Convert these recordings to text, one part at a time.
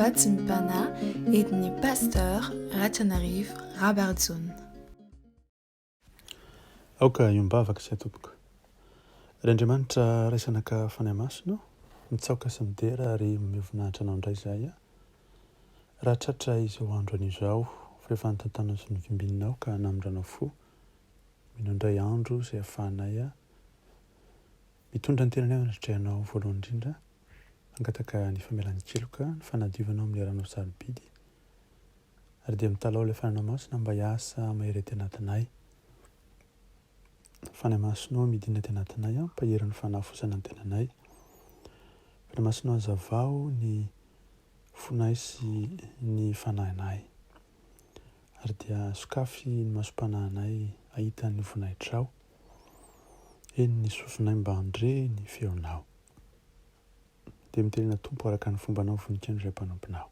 Fahatsimpana entin'ny Pasteur Ratrianarivo Rabarijaona. Aoka hiombavaka isika tompoko. Ry Andriamanitra Ray Zanaka Fanahy Masina ô, mitsaoka sy midera ary manome voninahitra Anao indray izahay raha tratra izao andro anio izao fa efa nitantanao sy novimbininao ka namindranao fo mino indray andro izay ahafahanay mitondra ny tenanay ao anatrehanao voalohany indrindra mangataka ny famelan-keloka ny fanadiovanao amin'ny ranao sarobidy ary dia mitalaho ilay Fanahinao Masina mba hiasa mahery aty anatinay Fanahy Masinao midina aty anatinay ampahery ny fanafosana ny tenanay Fanahy Masinao hazavao ny fonay sy ny fanahinay ary dia sokafy ny masom-panahinay hahita ny voninahitrao, eny ny sofinay mba handre ny feonao. Dia mitenena Tompo araka ny fombanao voninkaino izay mpanomponao.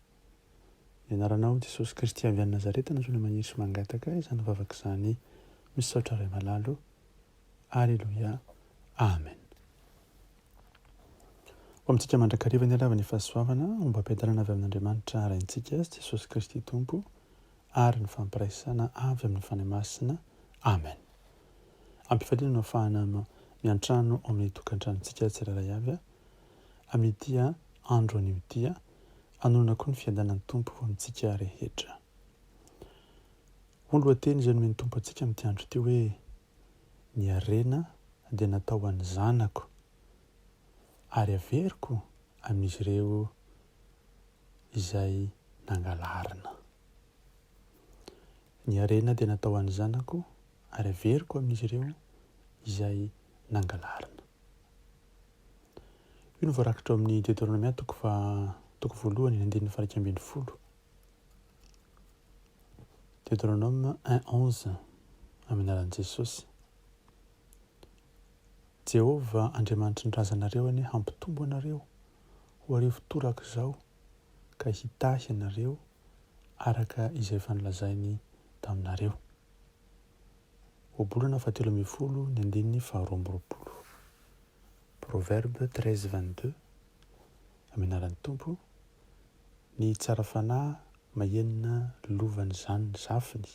Ny anaranao Jesosy Kristy avy any Nazareta no antsoina maniry sy mangataka izany vavaka izany. Misaotra Ray malalo. Aleloia. Amen. Ho amintsika mandrakariva ny halava ny fahasoavana, ombam-piadanana avy amin'Andriamanitra Raintsika sy Jesosy Kristy Tompo ary ny fampiraisana avy amin'ny Fanahy Masina. Amen. Ampifaliana no afahana miantrano ao amin'ny tokantranontsika tsirairay avy amin'ity andro anio ity. Hanonona koa ny fiadanan'ny Tompo ho amintsika rehetra. Hoy ny lohateny izay nomen'ny Tompo antsika amin'ity andro ity hoe, Ny harena dia natao ho an'ny zanako, ary averiko amin'izy ireo izay nangalarina. Ny harena dia natao ho an'ny zanako, ary averiko amin'izy ireo izay nangalarina. Io no voarakitra ao amin'ny Deoteronomia toko faha toko voalohany andininy faha 11. Deutéronome 1, 11 Amin'ny anaran'i Jesosy. Jehovah Andriamanitry ny razanareo anie hampitombo anareo ho arivo torak'izao ka hitahy anareo araka izay efa nolazainy taminareo. Ohabolana fahatelo 13 ny andininy faharoa 22. Proverbe 13, 22 Amin'ny anaran'ny Tompo. Ny tsara fanahy mahenina lovan'ny zany zafiny,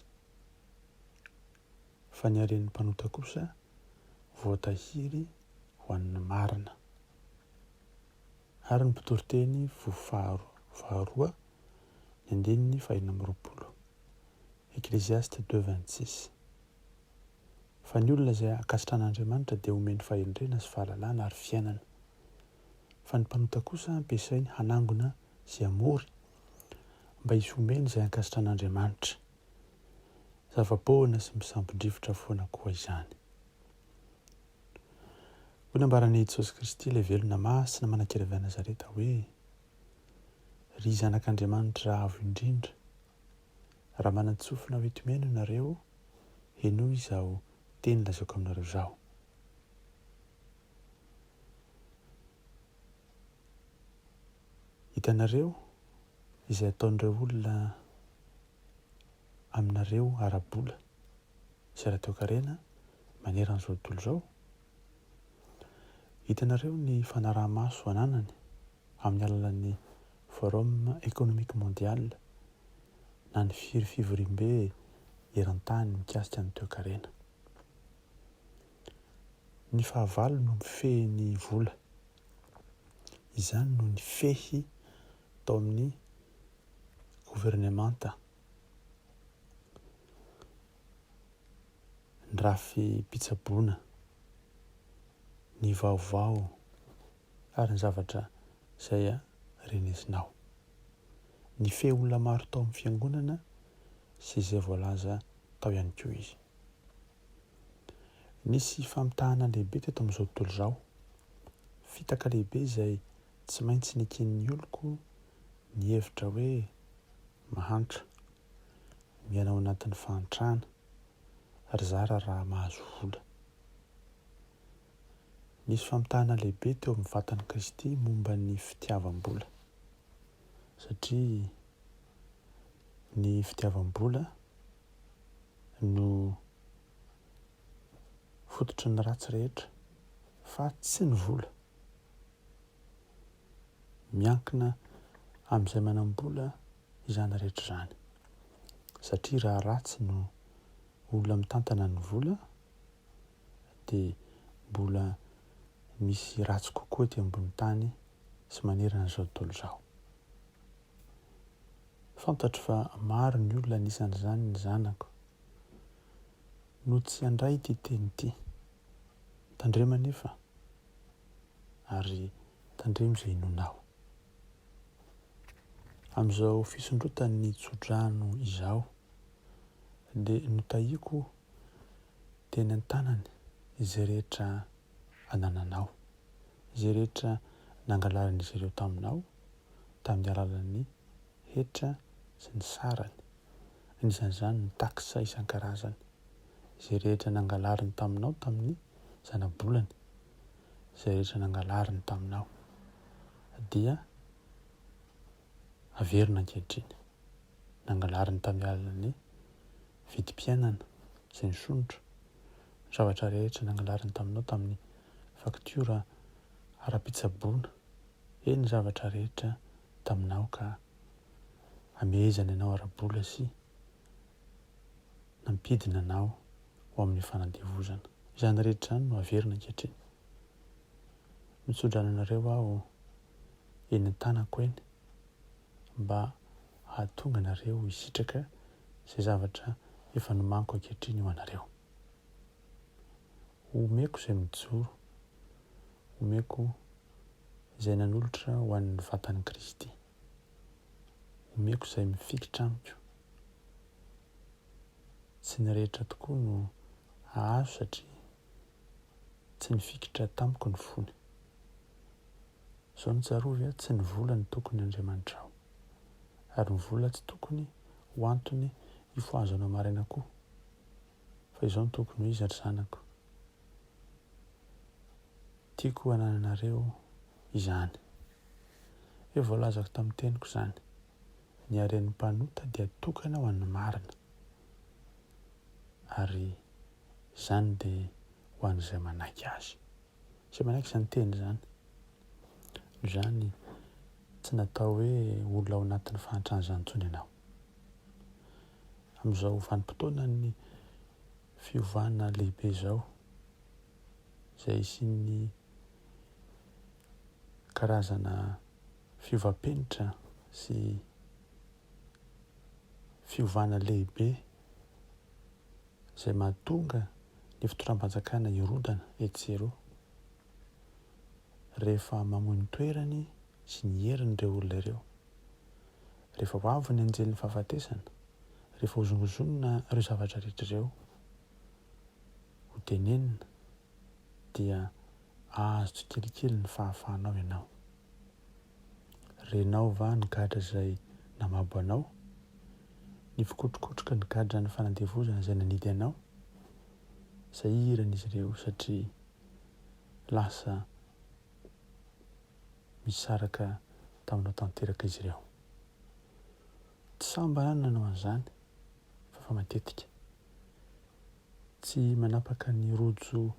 fa ny haren'ny mpanota kosa voatahiry ho an'ny marina. Ary ny mpitoriteny voa faharoa, ny andininy fahenina 26. Ecclésiaste 2, 26. Fa ny olona izay ankasitran'Andriamanitra dia omeny fahendrena sy fahalalana ary fiainana. Fa ny mpanota kosa ampiasainy hanangona sy hamory, mba hisy homeny izay ankasitran'Andriamanitra. Zava-poana sy misambo-drivotra foana koa izany. Hoy nambaran'i Jesosy Kristy ilay velona masina manan-kery avy any Nazareta hoe, Ry zanak'Andriamanitra avo indrindra, raha manan-tsofina ho enti-mihaino ianareo, henoy izao teny lazaiko aminareo izao. Hitanareo izay ataon'ireo olona aminareo ara-bola sy ara-toekarena manerana izao tontolo izao? Hitanareo ny fanaraha-maso ananany amin'ny alalan'ny Forum Économique Mondial na ny firy fivoriambe eran-tany mikasika ny toekarena. Ny fahavalo no mifehy ny vola. Izany no nifehy tao amin'ny governemanta. Ny rafi-pitsaboana, ny vaovao ary ny zavatra izay renesinao. Nifehy olona maro tao amin'ny fiangonana sy izay voalaza tao ihany koa izy. Nisy famitahana lehibe teto amin'izao tontolo izao, fitaka lehibe izay tsy maintsy neken'ny oloko ny hevitra hoe mahantra, miaina ao anatin'ny fahantrana ary zara raha mahazo vola. Nisy famitahana lehibe teo amin'ny vatan'i Kristy momba ny fitiavam-bola, satria ny fitiavam-bola no fototry ny ratsy rehetra fa tsy ny vola. Miankina Amin'izay manam-bola izany rehetra izany. Satria raha ratsy no olona mitantana ny vola dia mbola misy ratsy kokoa ety ambony tany sy manerana izao tontolo izao. Fantatro fa maro ny olona anisan'izany ny zanako no tsy handray ity teny ity. Tandremo anefa ary tandremo izay inoanao. Amin'izao fisondrotan'ny tsodrano izao dia notahiako teny an-tanany izay rehetra anananao, izay rehetra nangalarin'izy ireo taminao tamin'ny alalan'ny hetra sy ny sarany, anisan'izany ny taxe isan-karazany, izay rehetra nangalariny taminao tamin'ny zana-bolany, izay rehetra nangalariny taminao dia averina ankehitriny. Nangalariny tamin'ny alalan'ny vidim-piainana izay nisondrotra, ny zavatra rehetra nangalariny taminao tamin'ny faktiora ara-pitsaboana, eny ny zavatra rehetra taminao ka amehezany anao ara-bola sy nampidina anao ho amin'ny fanandevozana. Izany rehetra izany no averina ankehitriny. Mitsodrano anareo aho eny an-tanako eny mba hahatonga anareo hisitraka izay zavatra efa nomaniko ankehitriny ho anareo. Omeko izay mijoro, omeko izay nanolotra ho an'ny vatan'i Kristy, omeko izay mifikitra amiko. Tsy ny rehetra tokoa no hahazo satria tsy nifikitra tamiko ny fony. Izao no tsarovy a, tsy ny vola no tokony Andriamanitrao. Ary ny vola tsy tokony ho antony hifohazanao maraina koa. Fa izao no tokony ho izy ry zanako. Tiako hanananareo izany. Efa voalazako tamin'ny teniko izany. Ny haren'ny mpanota dia tokana ho an'ny marina. Ary izany dia ho an'izay manaiky azy. Izay manaiky izany teny izany. Noho izany, tsy natao hoe olona ao anatin'ny fahantrana izany intsony ianao. Amin'izao vanim-potoanan'ny fiovana lehibe izao, izay hisian'ny karazana fiovam-penitra sy fiovana lehibe izay mahatonga ny fitondram-panjakana hirodana etsy sy eroa. Rehefa mamoy ny toerany sy ny heriny ireo olona ireo, rehefa ho avy ny anjelin'ny fahafatesana, rehefa hozongozonina ireo zavatra rehetra ireo, hotenenina, dia ahazo tsikelikely ny fahafahanao ianao. Renao va ny gadra izay namabo anao? Ny fikotrokotroka ny gadran'ny fanandevozana izay nanidy anao? Sahirana izy ireo satria lasa misaraka taminao tanteraka izy ireo. Tsy sambany aho no nanao an'izany fa efa matetika. Tsy manapaka ny rojo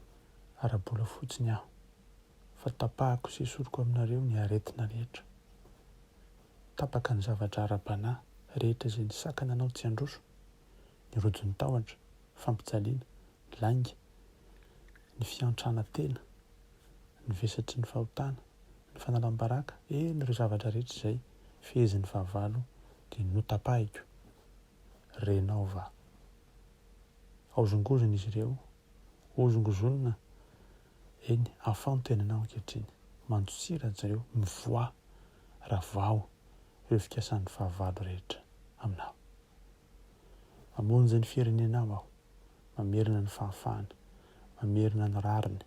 ara-bola fotsiny aho. Fa tapahako sy esoriko aminareo ny aretina rehetra. Tapaka ny zavatra ara-panahy rehetra izay nisakana anao tsy handroso, ny rojon'ny tahotra, ny fampijaliana, ny lainga, ny fiantrana tena, ny vesatry ny fahotana, ny fanalam-baraka, eny ireo zavatra rehetra izay fehezin'ny fahavalo dia notapahiko. Renao va? Ahozongozona izy ireo, hozongozonina Eny, afaho ny tenanao ankehitriny. Mandosira jereo, mivoaha, ravao ireo fikasan'ny fahavalo rehetra aminao. Mamonjy ny firenenao aho, mamerina ny fahafahana, mamerina ny rariny.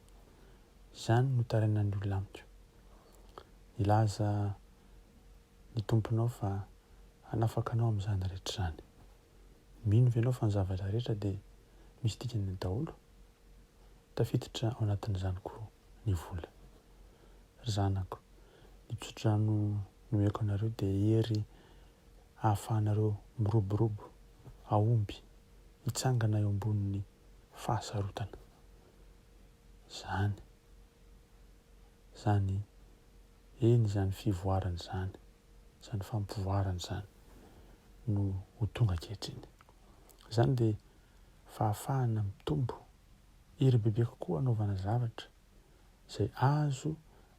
Izany no tarainan'ny olona amiko. Nilaza ny Tomponao fa hanafaka anao amin'izany rehetra izany. Mino ve ianao fa ny zavatra rehetra dia misy dikany daholo? Tafiditra ao anatin'izany koa ny vola. Ry zanako, ny tsodrano nomeko anareo dia hery ahafahanareo miroborobo, hahomby, hitsangana eo ambonin'ny fahasarotana. Izany, izany, eny izany fivoarana izany. Izany fampivoarana izany no ho tonga ankehitriny. Izany dia fahafahana mitombo hery bebe kokoa hanaovana zavatra izay azo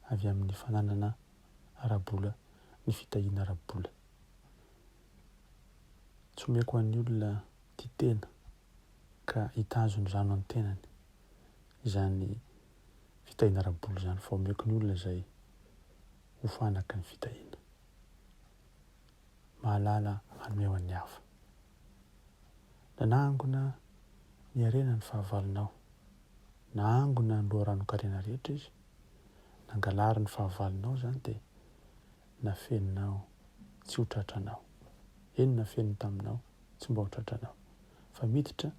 avy amin'ny fananana ara-bola ny fitahiana ara-bola. Tsy omeko an'ny olona tia tena ka hitazona izany ho an'ny tenany izany fitahiana ara-bola izany fa omeko ny olona izay ho fanaky ny fitahiana. Mahalala hanome ho an'ny hafa. Nanangona ny harena ny fahavalonao. Nahangona ny loharanon-karena rehetra izy. Nangalary ny fahavalonao izany dia nafeninao tsy ho tratranao. Eny nafeniny taminao tsy mba ho tratranao. Fa miditra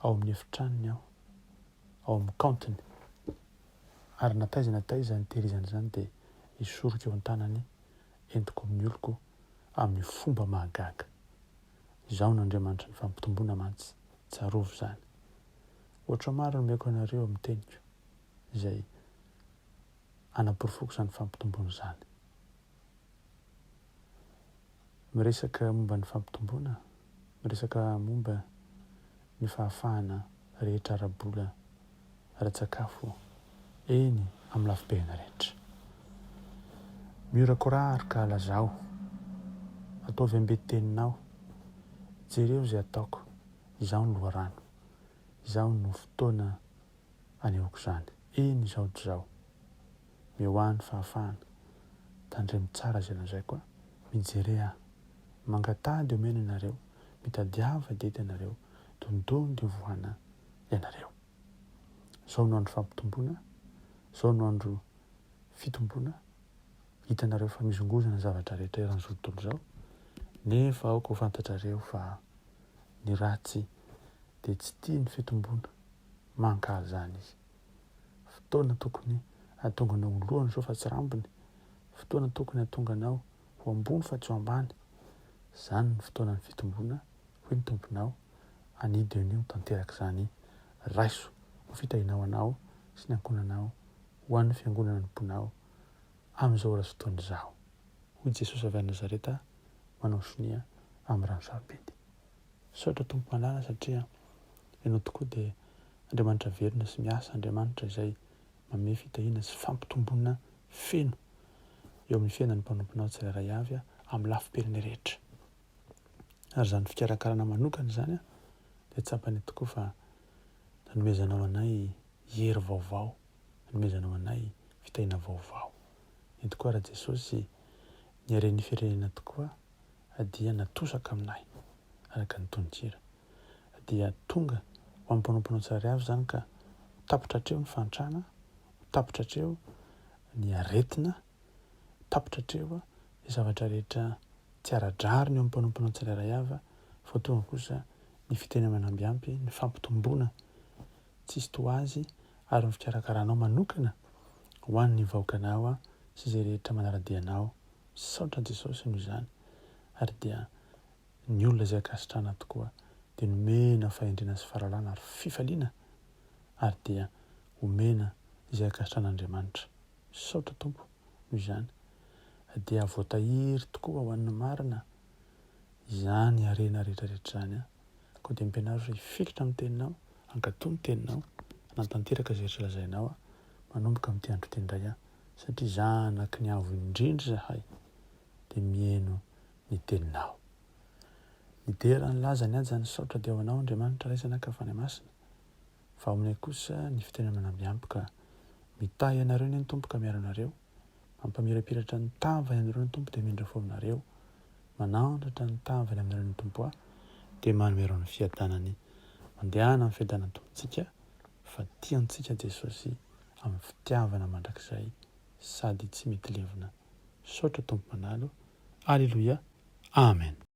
ao amin'ny efitranony aho, ao amin'ny kaontiny. Ary na taiza na taiza nitehirizany izany dia esoriko eo an-tanany, entiko amin'ny oloko amin'ny fomba mahagaga. Izaho no Andriamanitry ny fampitomboana mantsy, tsarovy izany. Ohatra maro no omeko anareo amin'ny teniko, izay anaporofoako izany fampitomboana izany. Miresaka momba ny fampitomboana, miresaka momba ny fahafahana rehetra ara-bola, ara-tsakafo, eny amin'ny lafim-piainana rehetra. Mihorakoraharo ka lazao, ataovy ambetin-teninao, jereo izay ataoko, izaho no loharano, izaho no fotoana anehoako izany, eny izao dia izao. Omeo ahy ny fahafahana. Tandremo tsara izay lazaiko a. Mijere ahy. Mangataha dia omena ianareo, mitadiava dia hita ianareo, dondony dia hovohana ianareo. Izao no andro fampitomboana, izao no andro fitomboana, hitanareo fa mizongozona ny zavatra rehetra eran'izao tontolo izao, nefa aoka ho fantatrareo fa ny ratsy dia tsy tia ny fitomboana, mankahala izany izy. Fotoana tokony hahatonga anao ho lohany izao fa tsy rambony, fotoana tokony hahatonga anao ho ambony fa tsy ho ambany. Izany no fotoanan'ny fitomboana, hoy ny Tomponao, anidy anio tanteraka izany, raiso ho fitahiana ho anao sy ny ankohonanao, ho an'ny fiangonana anompoanao, amin'izao ora sy fotoana izao. Hoy Jesosy avy any Nazareta manao sonia amin'ny rano sarobidy. Misaotra Tompo malala satria Ianao tokoa dia Andriamanitra velona sy miasa, Andriamanitra izay manome fitahiana sy fampitomboana feno eo amin'ny fiainan'ny mpanomponao tsirairay avy amin'ny lafim-piainany rehetra. Ary izany fikarakarana manokana izany dia tsapany tokoa fa nanomezanao anay hery vaovao, nanomezanao anay fitahiana vaovao. Eny tokoa raha Jesosy ny haren'ny firenena tokoa dia natosaka aminay, araka ny tononkira. Dia tonga ho an'ny mpanomponao tsirairay avy izany ka ho tapitra hatreo ny fahantrana, ho tapitra hatreo ny aretina, ho tapitra hatreo ny zavatra rehetra tsy ara-drariny eo amin'ny mpanomponao tsirairay avy, fa ho tonga kosa ny fiteny aman'ambiampy, ny fampitomboana tsisy toa azy ary ny fikarakaranao manokana ho an'ny vahoakanao sy izay rehetra manara-dia anao. Misaotra Jesosy noho izany ary dia ny olona izay ankasitrahana tokoa dia nomena fahendrena sy fahalalana ary fifaliana ary dia omena izay ankasitrahan'Andriamanitra. Misaotra Tompo noho izany dia voatahiry tokoa ho an'ny marina izany harena rehetra rehetra izany an. Koa dia ampianaro izay hifikitra amin'ny teninao, hankatò ny teninao, hanatanteraka izay rehetra lazainao aho manomboka amin'ity andro ity indray aho satria zanaky ny Avo Indrindra izahay dia miheno ny teninao. Ny dera, ny laza, ny haja, ny saotra dia ho anao Andriamanitra Ray Zanaka Fanahy Masina. Fa ao aminay kosa ny fitenenana manambiamby ka mitahy anareo anie ny Tompo ka miaro anareo, mampamirapiratra ny tavany anareo ny Tompo dia mindra fo aminareo, manandratra ny tavany aminareo ny Tompo ahy dia manome anareo ny fiadanany. Mandehana amin'ny fiadanan'ny Tompontsika fa tia antsika Jesosy amin'ny fitiavana mandrakizay sady tsy mety levona. Misaotra Tompo Manalo. Aleloia. Amen.